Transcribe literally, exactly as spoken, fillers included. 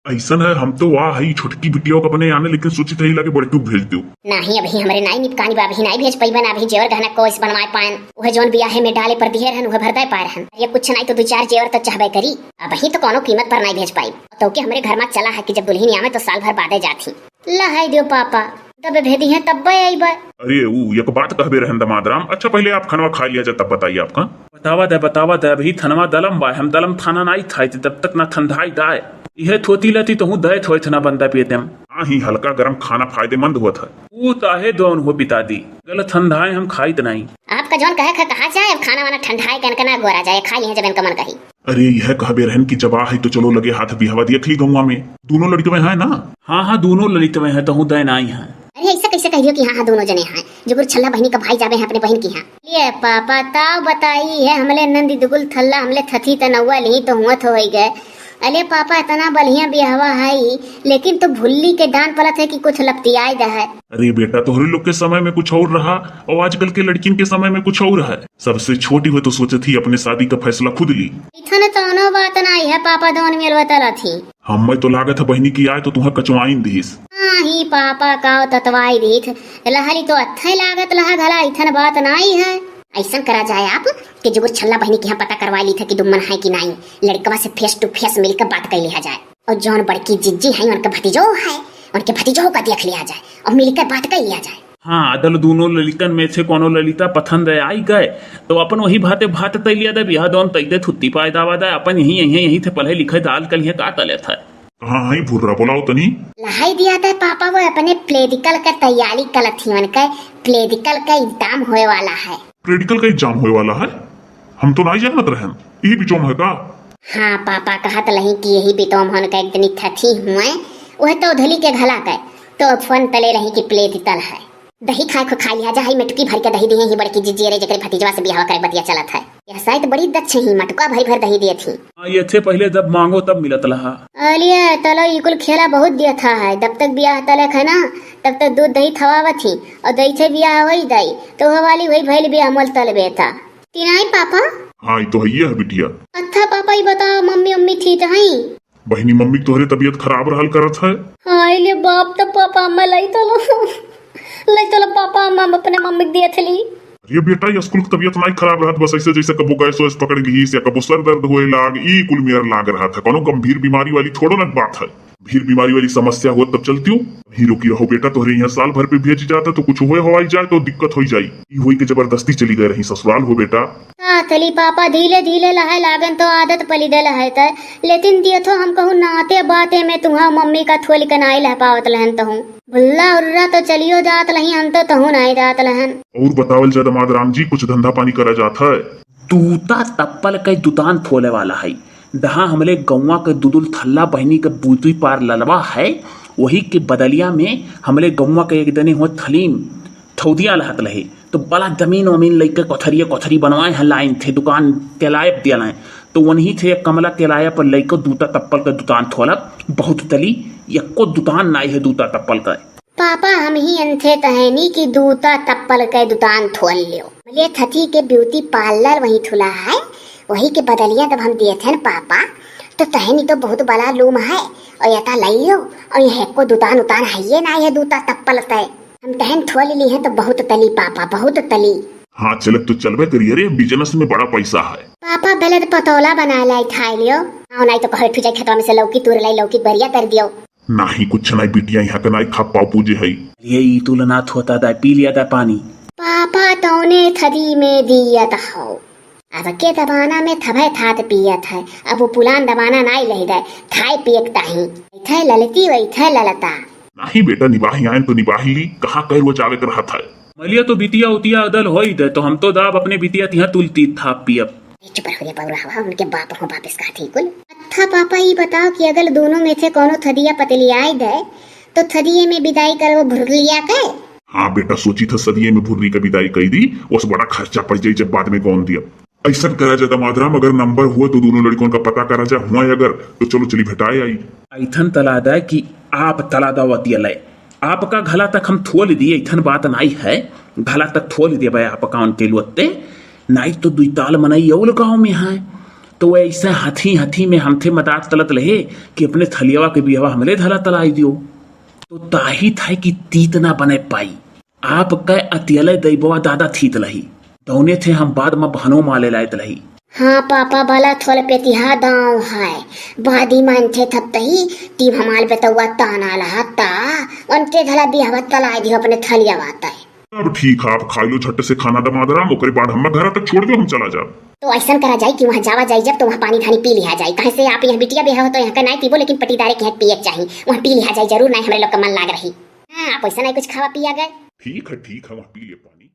अइसन है, हम तो वाह है छोटकी बिटिया का अपने आने, लेकिन सोचित है लगे बड़की भेज दो। नाही, अबही हमरे नाही निपकानी बा, अबही नाही भेज पइबन, अबही जेवर गहना कोइस बनवाए पाएन। उहे जौन बियाहे में डाले पर दिहे रहन, उहे भर दे पाए रहन। अरे कुछ नाही तो दुइ चार जेवर तो चाहबे करी, अबही तो कौनो कीमत पर नाही भेज पाइब। तो के हमरे घर में चला है कि जब दुल्हन आवे तो साल भर बादे जात ही। लहाई दियो पापा, तब भेदी है तब अइबे। अरे ऊ एक बात कहबे रहन दमाद राम, अच्छा पहिले आप खनवा खा लिया जा तब बताइए आपका। बतावा दे, बतावा दे, अबही थनवा दलम बा, हम दलम थाना नाही थाई थे, तब तक ना ठंडाई दाए। इहे थोती लती तोहूँ दे थोए थना बंदा पिए देम। हाँ ही हल्का गरम खाना फायदेमंद होत है। ऊ ताहे दोन हो पिता दी, गल ठंडाए हम खाइत नाही। आपका जौन कहे खे कहा जाए, अब खाना वाना ठंडाए के इनका ना गोरा जाए, खा लिहे जब इनका मन कही। अरे यह कहबे रहन कि जब आ है तो चलो लगे हाथ बिहवा देख ली गौवा में, दोनों लड़िकवे हैं ना? हाँ हाँ दोनों लड़िकवे हैं, तहूँ दे नाही है। अरे ऐसा कैसे कह दियो कि हाँ हाँ दोनों जने हैं, जुगुर छल्ला बहिनी का भाई जाबे हैं अपने बहिन की यहाँ। लिए पापा ताव बताई है, हमले नंदी दुगुल थल्ला हमले थथी तनौआ लिही तो हुआ थो होई गए। अले पापा इतना बढ़िया बिहवा है, लेकिन तो भुल्ली के दान पलत है कि कुछ लपटियाए दे है। अरे बेटा तोहरे लोग के समय में कुछ और रहा और आजकल के लड़किन के समय में कुछ और है। सबसे छोटी हो तो सोचत ही अपने शादी का फैसला खुद ली। इथन तौनो बात नाही है पापा, दोन मेल बतलत ही। हमें तो लागत है बहिनी की आए तो तुहा कचवाइन दिहिस। हाँ ही पापा का ततवाई दिहित लहली तो अच्छे लागत लहा घला इथन बात नाही है। ऐसन करा जाए आप कि जुगुर छल्ला बहिनी के यहाँ पता करवा ली था कि दुम्मन है कि नाही, लड़कवा से face to face मिलकर बात कर लिया जाए। और जौन बड़की जिज्जी है उनके भतीजो है, उनके भतीजो का देख लिया जाए और मिलकर बात कर लिया जाए। हाँ अदल दोनों ललितन में से कोनो ललिता पसंद आई गए तो अपन वही भाते भात तैलिया दे बिहा दोन तैदे थुत्ती पाए दावा दे अपन यही यही यही थे पढ़े लिखे दाल कल का तले था। कहाँ है भुर्रा बोलाओ तनी। लहाई दिया था पापा वो अपने political का तैयारी कलत ही उनके political का exam होए वाला है। Political का exam होए वाला है? हम तो नाही जानत रहन, यही बिचौम है का? हाँ पापा कहत लही कि यही बिचौम हन का एक दिन थथी हुए, वह तो धली के घला के तो फोन तले रही कि political है। दही खाए खो खा लिया जा, हई मेटकी भर के दही दिहे ही बड़की जिज्जी रे जेकरे भतीजवा से बियाह करे बतिया चलत है। यह साइत बड़ी दक्ष ही, मटुका भरी भर दही दिए थी। हाँ, ये थे पहले जब मांगो तब मिलत लहा। अलिया तलो ई कुल खेला बहुत दिया था है, जब तक बियाह तलक है ना तब तक दूध दही थवावत ही और दही से बियाह वही दही तो वह वाली वही भैल बियाह मोल तलबे था। तिनाई पापा। हाँ ई तो है बिटिया। अच्छा पापा ई बताओ मम्मी मम्मी थी तो हई? बहिनी मम्मी तोहरे तबियत खराब रहल करत है। हाय ले बाप, त पापा अम्मा लाई तलो, लाई तलो पापा अम्मा हम अपने मम्मी के दिए थली। अरे बेटा, ये स्कूल की तबियत नाही खराब रहत, बस ऐसे जैसे कबो गैस वैस पकड़ गईस या कबो सर दर्द होए लाग, ई कुल मेर लाग रहत है। कोनो गंभीर बीमारी वाली थोड़ो ना बात है। गंभीर बीमारी वाली समस्या होत तब चलती हूँ। वहीं रुकी रहो बेटा, तोहरे यहाँ साल भर पे भेज जाता तो कुछ होए हवाई जाए तो दिक्कत होई जाई। ई होई के जबरदस्ती चली गए रही ससुराल हो बेटा। का तली पापा, धीले धीले लहाए लागन तो आदत पली दे लहाए त, लेकिन दियो थो हम कहूँ नाते बाते में तुहा मम्मी का थोली के नाई लह पावत लहन तहूँ। भुल्ला उर्रा तो चलियो जात लही, हम तो तहूँ नाई जात लहन। और बतावल जा दमाद राम जी, कुछ धंधा पानी करा जात है? दूता तप्पल के दुतान थोले वाला है। दहा हमले गौवा के दुदुल थल्ला बहिनी के बूती पार ललवा है, वही के बदलिया में हमले गौवा के एक दने हो थलीम ठौदिया लहत लहे। तो बड़ा जमीन वमीन लइके कोठरिया कोठरी बनवाए हैं, लाइन थे दुकान किराया पर दिया लाए। तो वनही थे एक कमला किराया पर लइके दूता तप्पल के दुकान थोलक, बहुत तली, यक्को दुकान नाई है दूता तप्पल का। पापा हम ही अंथे तहनी कि दूता तप्पल के दुकान थोल लियो। मले थथी के beauty parlour वही थुला है, वही के बदलिया जब हम दिए थे न पापा, तो तहनी तो बहुत बड़ा लूम है, और यता लइयो, और यह को दुकान उतान है ये ना, ये दूता तप्पल ते। हम तहन थोल ली है तो बहुत तली पापा, बहुत तली। हाँ, चलत तो चलबे करिए रे, business में बड़ा पैसा है। पापा, बेले तो पतोला बना लाई, खाई लियो। आओ, नाई तो कहर ठुजाई खेतवा में से लौकी तूर लाई, लौकी बरिया कर दियो। नाही, कुछ नाही बिटिया, यहाँ के नाही खा पाओ पूजे है। ये ई तुलनाथ होता दाय, पी लिया दाय पानी। पापा, तौने थदी में दियत हो। अब के जमाना में थभे थात पियत है, अब वो पुलान जमाना नाही रह गए, थाए पियक ताही। इथे ललती व इथे ललता। नाही बेटा, निबाही आयन तो निबाही ली, कहाँ कह रोज आवे कर रहत है। मलिया तो बिटिया उतिया अदल होई दे, तो हम तो दाब अपने बिटिया तिहा तुलती थाप पियब। ए, चुप रहो रे बौरा हवा, उनके बाप हो वापस कहा थी कुल। अच्छा पापा, ई बताओ कि अगर दोनों में से कोनो थदिया पतली आई दे, तो थदिये में विदाई करबो भुरलिया के? हाँ बेटा, सोची था सदिये में भुरली का विदाई कई दी, उस बड़ा खर्चा पड़ जाई जब बाद में गौन दिया। ऐसा करा जा दमाद राम, अगर नंबर हुआ तो दोनों लड़कों का पता करा जा, हुआ अगर तो चलो चली भेटाए आई। ऐथन तला दा कि आप तला दा वतिया लय। आपका घला तक हम थोल दिए, इथन बात नाई है, घला तक थोल दिए भाई आपका उनके लोते, नाई तो दुई ताल मनई अउल गाँव में है, तो ऐसे हथी हथी में हमथे मदात तलत रहे कि अपने थलियावा के बिहवा हमले धला तलाई दियो। तो ताही थाई कि तीत ना बने पाई। आप कै अतियले दैबवा दादा थीत लही। दौने थे हम बाद में बहनो माले लायत लही। हाँ पापा, भला थोल पेतिहा दाव है। बादी मानथे थत्तही, टीम हमाल बेतौआ ताना लहता, उनके धला बिहवा तलाई दियो अपने थलियावा तै। अब ठीक है, आप खाई लो झट से खाना दमादराम, ओकरे बाद हम घरा तक छोड़ दो, हम चला जाब। तो ऐसन करा जाई कि वहाँ जावा जाई जब, तो वहाँ पानी धानी पी लिहा जाई। काहे से आप यहाँ बिटिया बियाह हो तो यहाँ का नाई पीबो, लेकिन पटीदारे के यहाँ पिए के चाही, वहाँ पी लिहा जाई जरूर, नाई हमरे लोग का मन लाग रही। हाँ, आप ऐसा नाई कुछ खावा पिया गए। ठीक है, ठीक है, वहाँ पी ले पानी।